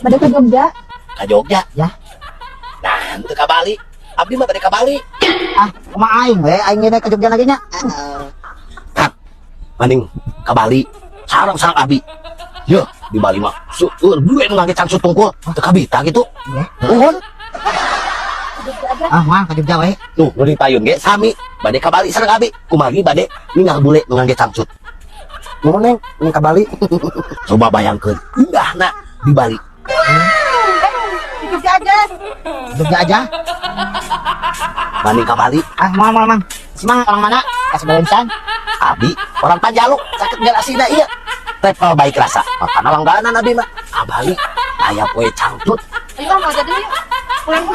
Bade ka Jogja. Ka Jogja? Ya. Nah, teu ka Bali. Abdi mah bade ka Bali. Ah, kumaha aing we, aing ge ka Jogja lagi nya. Kang, mending ka Bali. Sareng-sareng abi. Yeuh, di Bali mah seueur bule nu ngangge cangcut tungkul. Teu kabita gitu. Ya. Nuhun. Jogja aja. Ah, mah ka Jogja we. Nuh, nu di payun ge sami. Bade ka Bali sareng abi. Kumargi bade ningal bule nu ngangge cangcut. Nuhun, Neng, neng ka Bali. Coba bayangkeun, indahna di Bali. Di Jogja aja. Jogja aja. Mending ka Bali. Ah, moal moal, Mang. Si Mang orang mana? Kasih balensan. Abi orang Panjalu, caket Garasina iya. Travel baik rasa. Makana langganan abi mah. Ka Bali aya poe cangcut. Ayo, mau jadi yuk. Pulang.